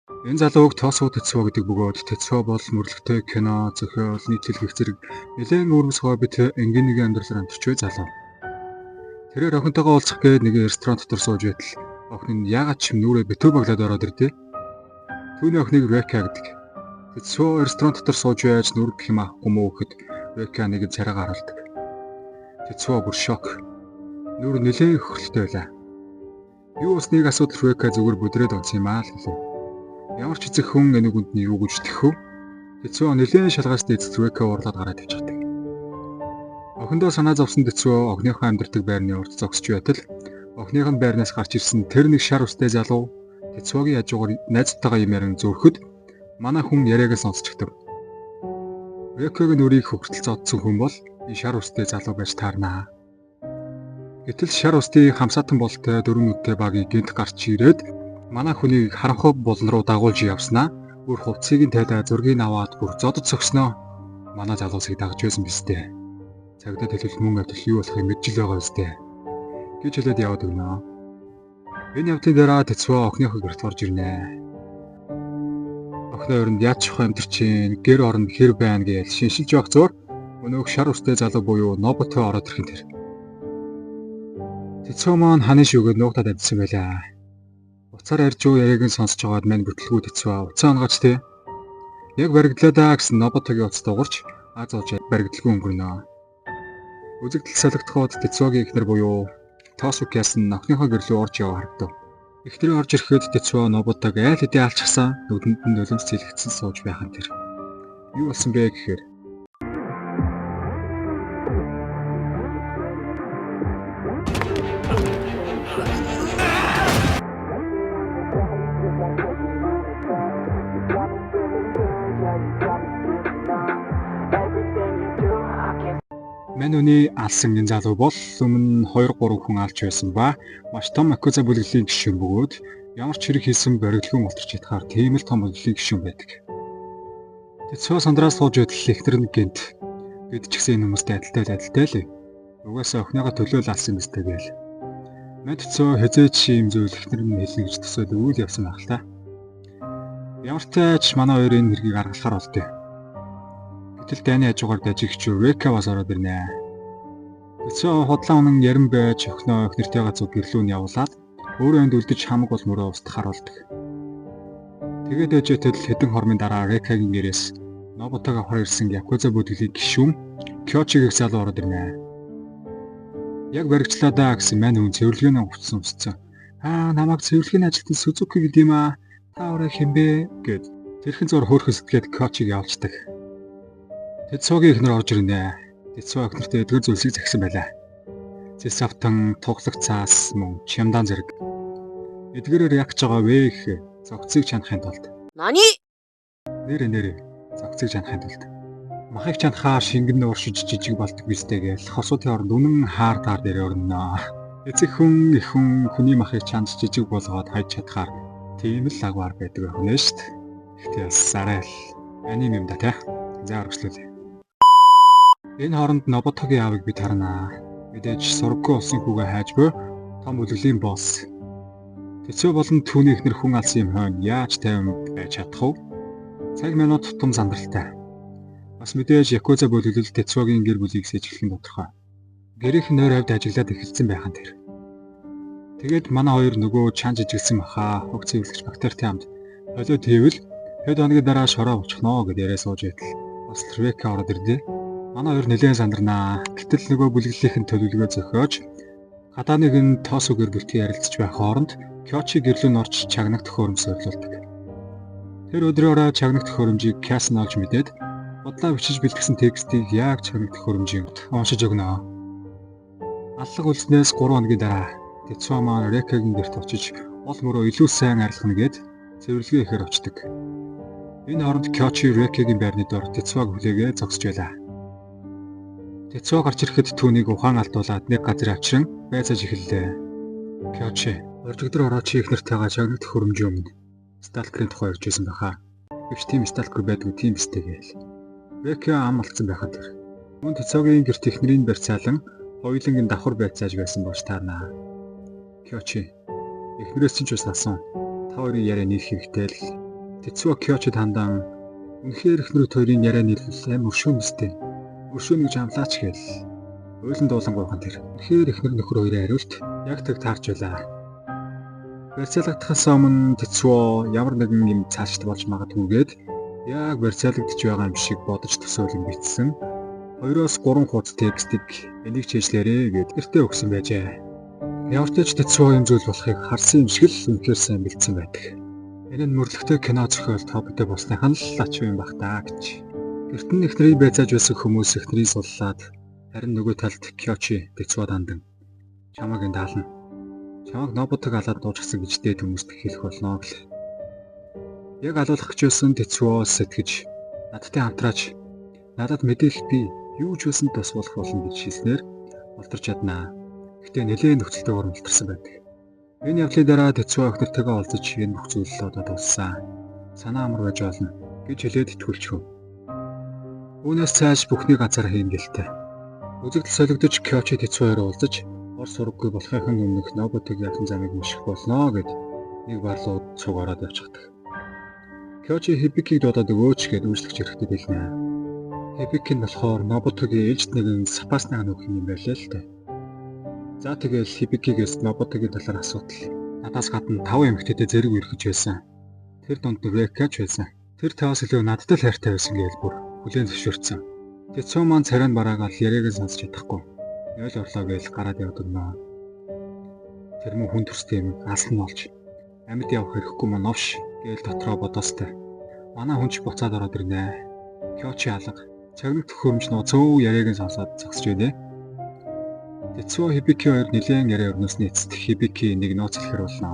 Энэ залууг Тосу Тэцүо гэдэг бөгөөд Тэцүо бол мөрлөгтэй кино, зохиол, нийтлэл гэх зэрэг нэлээн үүрэмс хоббит энгийн нэгэн амьдралаар амьдарч буй залуу. Тэрээр охинтойгоо уулзах гээд нэгэн ресторан дотор сууж байтал охин нь яагаад ч юм нүрээ битүү баглаад ороод ирдээ. Түүний охиныг Река гэдэг. Тэцүо ресторан дотор сууж байж нүр гэх юм авахгүй мөө гэхэд Река нэгэн царайгаа харуулдаг. Тэцүо бүр шок. Нүр нэлээн хөхрөлтэй байлаа. Юу болсныг асуудал Река зүгээр бүдрээд унтсан юм аа л гэлээ. Ямар ч эцэг хүн энэ үгэнд нь юу гэж итгэх вэ? Тэцүо нэлээн шалгаасны эцэст Река уурлаад гараад тавьчихдаг. Охиндоо санаа зовсон Тэцүо охиныхоо амьдардаг байрны урд зогсож байтал охиных нь байрнаас гарч ирсэн тэр нэг шар үстэй залуу Тэцүогийн хажуугаар найзтайгаа юм ярин зөөрөхөд манай хүн яриаг нь сонсчихдаг. Рекагийн нүрийг хөхөртөл зодсон хүн бол энэ шар үстэй залуу байж таарна. Гэтэл шар үстэй хамсаатан болтой дөрвөн нүдтэй багийг гинт гарч ирээд манай хүнийг харанхуй булан руу дагуулж явснаа бүр хувцсыг нь тайлаа зургийг аваад бүр зодод согсноо. Манай залуусыг дагаж байсан биз дээ. Цагдаа төлөвлөл мөн адил юу болохыг мэдж л байгаа биз дээ гэж хэлээд яваад өгнө. Энэ явдлын дараа Тэцүо охиныхоо гэрт орж ирнэ. Охиноо өрөнд яаж ч амьдарч чинь гэр орон хэр байна гэж шиншилж явах зур өнөөх шар үстэй залуу буюу Нобото ороод ирэх нь тэр. Тэцүо маань ханы шүүгээд нуугдаад амжсан байлаа. Уцаар ярьж юу яриаг нь сонсож байгаад мань бүтлгүү Тэцүо уцаа онгооч те. Яг баригдлаа даа гэсэн Ноботогийн уц дуурч аз ууж баригдалгүй өнгөрнө. Үзэгдэл солигдоход Тэцүогийн эхнэр буюу Тосукиас нь охиныхоо гэрлүү орж яваа харагдав. Эхнэрээ орж ирэхэд Тэцүо Нобутог айл хэдийн алчсан нүдэнд нь нулимс зэлэгдсэн сууж байх нь тэр. Юу болсон бэ гэхээр мань үний алсан энэ залуу бол өмнө 2-3 хүн алж байсан ба маш том Якуза бүлэглэлийн гишүүн бөгөөд ямар ч хэрэг хийсэн баригдлгүй мултарч чадхаар тийм л том бүлэглэлийн гишүүн байдаг. Тэцүо сандраа сууж байтал эхнэр нь гинт бид ч гэсэн энэ хүмүүстэй адилтай л адилтай л. Угаасаа охиныгоо төлөөл алсан юм өстэй гээл. Мань Тэцүо хэзээ ч ийм зүйл эхнэр нь хэлнэ гэж төсөөлөөгүй л явсан байх л та. Ямар ч тач манай хоёр энэ хэргийг аргалахаар болдъё. Гэтэл дайны хажуугаар дажигч Река бас ороод ирнэ. Тэцүо худлаа үнэн ярин байж охиноо эхнэртэйгээ зүг гэрлүү нь явуулаад өөрөө энд үлдэж хамаг бол мөрөө устгахаар болдог. Тэгээд ээжээ тэл хэдэн хормын дараа Рекагийн гэрээс Нобутог авахар ирсэн Якуза бүлэглэлийн гишүүн Кёчи гэх залуу ороод ирнэ. Яг баригчлаа даа гэсэн мань хүн цэвэрлэгээний хувцсан өмссөн. Аа намайг цэвэрлэгээний ажилтан Сүзүки гэдэг юм аа. Та өөрөө хэн бэ гэд тэрхэн зур хөөрхөн сэтгээд Кёчиг явуулцдаг. Тэцүогийн эхнэр орж ирнэ. Тэцүо охинтой эдгээр зүйлсийг захисан байлаа. Зэс автан, туглах цаас, мөн чемдан зэрэг. Эдгээрээр яг ч байгаа вэ гэхээр зогцыг чанахын тулд. 何 Нэрэ нэрэ зогцыг чанахын тулд. Махыг чанахаар шингэн ууршиж жижиг болдог биз дээ гээл хосуудын оронд үнэн хаар даар дээр өрнө. Эцэг хүн их хүн хүний махыг чанж жижиг болгоод хайж чадхаар тийм л агвар байдаг байх нэ шүү дээ. Гэхдээ бас арай л аним юм да те. За өргөжлүүлье. Энэ хооронд Нобутогийн аавыг бид харнаа. Мэдээж сурггүй болсон хүүгээ хайж буй том бүлэглэлийн босс. Тэцүо болон түүний эхнэр хүн алсан юм хойно яаж тайван байж чадах вэ? Цаг минут тутам сандралтай. Бас мэдээж Якуза бүлэглэл Тэцүогийн гэр бүлийг сэжиглэх нь тодорхой. Гэрийнх нь нойр хавьд ажиглаад эхэлсэн байх нь тэр. Тэгээд манай хоёр нөгөө чан жижиглсэн махаа хөг цэвэрлэгч бактеритай хамт холиод хийвэл хэд хоногийн дараа шороо болчихноо гэд яриа сууж байтал бас Ревека ороод ирдээ. Манай хоёр нэлээн сандарнаа. Гэтэл нөгөө бүлэглэлийнх нь төлөвлөгөө зохиож гадаа нэг нь Тосу гэр бүлтэй ярилцж байх хооронд Кёчи гэрлүү нь орж чагнаг төхөөрөмж сорилуулдаг. Тэр өдрөөрөө чагнаг төхөөрөмжийг Кясан олж мэдээд бодлоо бичиж бэлтгэсэн текстийг яг чагнаг төхөөрөмжийн уншиж өгнө. Аллаг үлснээс 3 хоногийн дараа Тэцүо маань Рекагийн гэрт очиж ол мөрөө илүү сайн арилгана гэд цэвэрлэгээ ихээр очдог. Энэ хооронд Кёчи Рекагийн байрны дор Тэцүог хүлээгээ зогсож байлаа. Тэцүо гарч ирэхэд түүнийг ухаан алдуулаад нэг газар авчран байцааж эхэллээ. Кёчи оржигдэр ороод чи их нартайгаа чагнаг төхөөрөмжийн өмнө сталкерын тухай ярьж байсан байхаа. Гэвч тийм сталкер байдгүй тийм бистэй гээл. Река ам алдсан байхад тэр. Мөн Тэцүогийн гэрт эхнэрийн барьцаалан хоёулангийн давхар байцааж байсан болж таарна. Кёчи эхнэрээс чинь ч бас асуун. Та хоёрын яриа нийлэх хэрэгтэй л. Тэцүо Кёчид хандан үнэхээр эхнэрүүд хоёрын яриа нийлвэл аим өршөөн мэстэй. Өршөөн гэж амлаач гээл. Уйлан дуулан гуйхан тэр. Үнэхээр эхнэр нөхөр хоёрын хариулт яг тэг таарч байлаа. Барьцаалагдахаас өмнө Тэцүо ямар нэгэн юм цаашд болж магадгүйгээд яг барьцаалагдж байгаа юм шиг бодож төсөөлөн бичсэн 2-3 хуудас текстийг энийг чэйжлээрээ гээд гэртээ өгсөн байжээ. Ямар ч Тэцүо юм зүйл болохыг харсан юм шиг л үнэхээр сайн бэлдсэн байдаг. Энэ нь мөрлөгтэй кино зохиол тооптой болсных нь л ач юм бах таа гэж. Гэрт нь эхнэрийг байцааж байсан хүмүүс эхнэрийг суллаад харин нөгөө талд Кёчи Тэцүод хандан чамайг энд хаална. Чамайг Нобутаг алаад дуучихсан гэж дээд хүмүүст хэлэх болно гэлээ. Яг алуулах гэж байсан Тэцүо сэтгэж надтай хамтраач надад мэдээлэл би юу ч байсан тус болох болно гэж хэлснээр олдорч чаднаа. Гэхдээ нэлээд нөхцөлтэйгээр унтарсан байдаг. Энэ явдлын дараа Тэцүо охидортойгоо олзож энэ бүх зүйл одоо дууссан. Санаа амар байж болно гэж хэлээд итгүүлчихв. Үүнээс цааш бүхний газар хийн гэлтэй. Үзэгдэл солигдож Кёчи Тэцүо хоёр уулзаж ор сураггүй болохын өмнөх Нобутыг явсан замыг мших болно гэд нэг барлуу цуг ороод явчихдаг. Кёчи Хибикийг дуудаад өгөөч гэд үйлчлэгч эрэхтэд хэлнэ. Хибики нь болохоор Нобутогийн ээлжид нэгэн сапасны нөхөр юм байлаа л дээ. За тэгэл Хибикигээс Нобутогийн талаар асуудал. Надаас гадна 5 эмэгтэйтэй зэрэг үерхэж байсан. Тэр дунд нь Река ч байсан. Тэр таваас илүү надтай л хайртай байсан гээл бүр хүлээн зөвшөөрсөн. Тэцүо маань царайнд бараагаал яриаг нь сонсч чадахгүй. Ойл орлоо гээл гараад явдаг наа. Тэр мөн хүн төрстэй юм алсан болж амьд явах хэрэггүй мөн новш гээл дотроо бодоостой. Манай хүн ч буцаад ороод ирнэ. Кёчи алга. Цагнаг төхөөрөмж нууцөө яриаг нь сонсоод зогсож байлээ. Тэцүо Хибики хоёр нэлээн яриа өрнөсний эцэст Хибики нэг нууц хэлэхэр болно.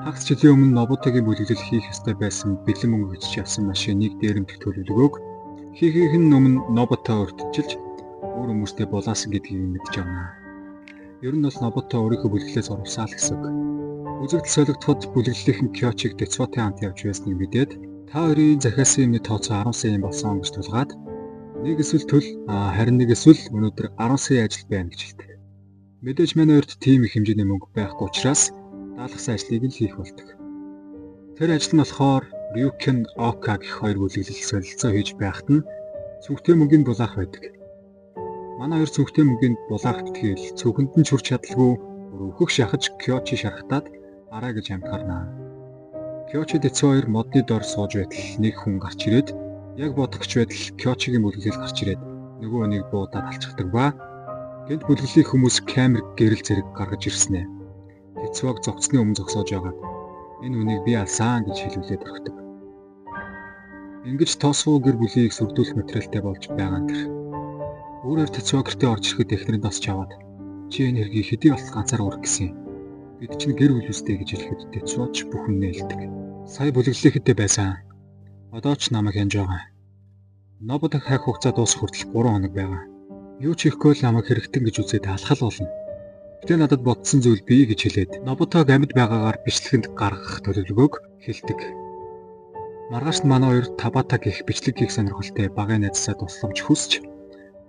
Хагас жилийн өмнө Нобутагийн бүлэглэл хийх ёстой байсан бэлэн мөнгө гэж явсан машиныг дээрэмдэх төлөвлөгөөг хийхийнх нь өмнө Нобута өртөжилж өөр хүмүүстэй булаасан гэдгийг мэдэж авна. Ер нь бол Нобута өөрийнхөө бүлэглэлээс оруулсан л гэсэн үг. Үзэгдэл солигдоход бүлэглэлийнхэн Кёчиг Тэцүотой хамт явж байсныг мэдээд та хоёрын захиалсан юмны тооцоо 10 сая юм болсон гэж тулгаад нэг эсвэл төл харин нэг эсвэл өнөөдөр 10 сая ажил байна гэж хэлдэг. Мэдээж манай хоёрт тийм их хэмжээний мөнгө байхгүй учраас даалгасан ажлыг л хийх болдог. Тэр ажил нь болохоор Рюкен Ока гэх хоёр бүлэглэл солилцоо хийж байхад нь цүнхтэй мөнгийг булаах байдаг. Манай хоёр цүнхтэй мөнгийг булаах битгээл цүнхэнд нь чүрч чадалгүй өөхөх шахаж Кёчи шарахтаад араа гэж амьд гарнаа. Кёчи Тэцүо хоёр модны дор сууж байтал нэг хүн гарч ирээд яг бодох гэж байтал Кёчигийн бүлэглэл гарч ирээд нөгөө хүнийг буудаад алчихдаг ба гэнт бүлэглэлийн хүмүүс камер гэрэл зэрэг гаргаж ирсэн ээ. Тэцүог зогцсны өмнө зогсоож байгаад энэ хүнийг би алсан гэж хэлүүлээд орхидог. Ингэж Тосвоо гэр бүлийг сүрдүүлэх материалтай болж байгаа нь тэр. Өөрөөр Тэцүо гэртээ орж ирэхэд эхнэрийн тосч аваад чи энэ хэргийг хэдий болтол ганцаар үүрэх гэсэн юм. Бид чинь гэр бүл үстэй гэж хэлэхэд Тэцүо ч бүхэн нээлдэг. Сая бүлэглэхэдээ байсан. Одоо ч намайг хянаж байгаа. Нобутаг хайх хугацаа дуусах хүртэл 3 хоног байгаа. Юу ч хийхгүй л намайг хэрэгтэн гэж үзээд алхал болно. Гэтэ надад бодсон зүйл бий гэж хэлээд Нобутаг амьд байгаагаар бичлэгэнд гаргах төлөвлөгөөг хэлдэг. Маргааш нь манай хоёр Табата гэх бичлэг хийх сонирхолтой багын найзсаа тусламж хүсч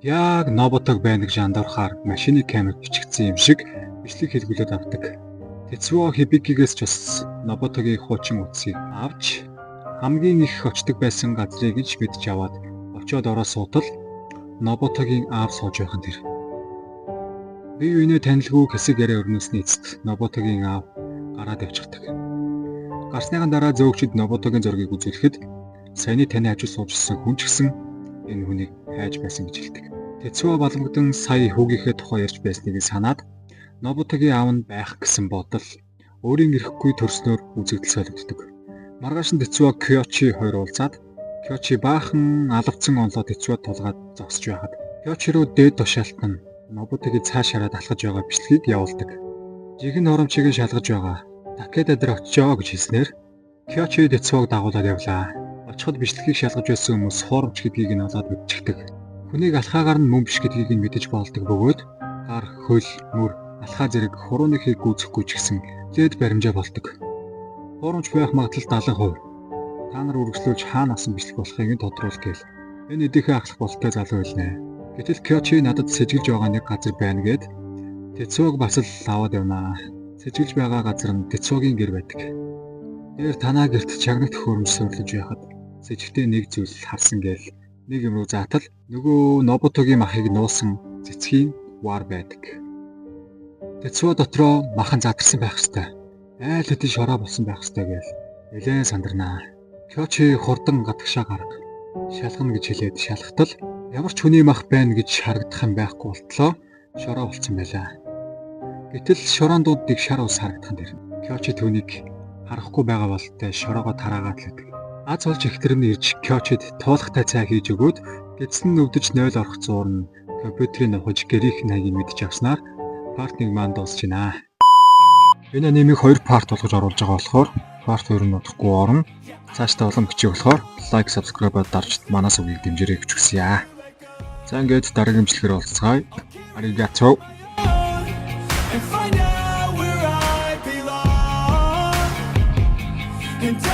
яг Нобутаг байна гэж андуурхаар машины камер бичигдсэн юм шиг бичлэг хийлгүүлээд авдаг. Тэцүо Хибикигээс ч бас Нобутагийн хуучин утсыг авч хамгийн их очдог байсан газрыг гэж мэдж аваад очиод ороо суутал Нобутагийн аав сууж байх нь тэр. Бие биенээ танилгүй хэсэг яриа өрнөсний эцэст Нобутагийн аав гараад явчихдаг. Гарсныхан дараа зөөгчд Нобутагийн зургийг үзүүлэхэд саяны таны хажуу сууж исэн хүн ч гэсэн энэ хүнийг хайж байсан гэж хэлдэг. Тэцүо баламгдан сая хүүгийнхээ тухай ярьж байсныг санаад Нобутагийн аав нь байх гэсэн бодол өөрийн ирэхгүй төрснөөр үзэгдэл солигддог. Маргааш нь Тэцүо Кёчи хоёр уулзаад Кёчи баахан алавцсан онлоо Тэцүо тулгаад зогсож байхад Кёчи руу дээд тушаалт нь Нобутагийн цааш хараад алхаж байгаа бичлэгийг явуулдаг. Жигэн хоромчийг нь шалгаж байгаа. Такеда дээр очижоо гэж хэлснээр Кёчи Тэцүог дагуулад явлаа. Очиход бичлэгийг шалгаж байсан хүмүүс хуурамч гэдгийг нь олоод мэдчихдэг. Хүнийг алхаагаар нь мөн биш гэдгийг нь мэдэж болдог бөгөөд гар, хөл, мөр, алхаа зэрэг хурууны хэрэг гүйцэхгүй ч гэсэн лээд баримжаа болдог. Хуурамч байх магадлал 70%. Та нар үргэлжлүүлж хаана асан бичлэг болохыг нь тодруулах гээл. Энэ эдийнхээ ахлах бололтой залуу байлнэ. Гэтэл Кёчи надад сэжиглэж байгаа нэг газар байна гэд Тэцүог бас л аваад явнаа. Сэжиглэж байгаа газар нь Тэцүогийн гэр байдаг. Тэр танаа гэрт чагнаг төхөөрөмж суйрлаж байхад сэжигтэй нэг зүйл харсан гээл нэг юм руу заатал нөгөө Нобутогийн махыг нуусан цэцгийн вар байдаг. Тэцүү дотроо махан задарсан байх ёстой. Айл хэдийн шороо болсон байх ёстой гээл нэлээд сандарнаа. Кёчи хурдан гадагшаа гарга шалгана гэж хэлээд шалгатал ямар ч хүний мах байна гэж харагдах юм байхгүй болтлоо шороо болцсон байлаа. Гэтэл шороон дуудыг шар ус харагдах нь дэрнэ. Кёчи түүнийг харахгүй байгаа бололтой шороогоо тараагаад л байдаг. Аз болж ихтрэм нь ирж Кёчид туулахтай цай хийж өгөөд гэдсэн нь өвдөж 0 орох зуур нь компьютерийн нухаж гэрийнх нь хаягийг мэдэж авснаар part 1 маань дуусч байна. Энэ анимыг хоёр part болгож оруулж байгаа болохоор part 2 нь удахгүй орно. Цаашдаа улам хичээх болохоор like, subscribe дарж манаас үгийг дэмжээрэй гэж хүсье. За, ингээд дараагийн бичлэгээр уулзцгаая. ありがとう. And find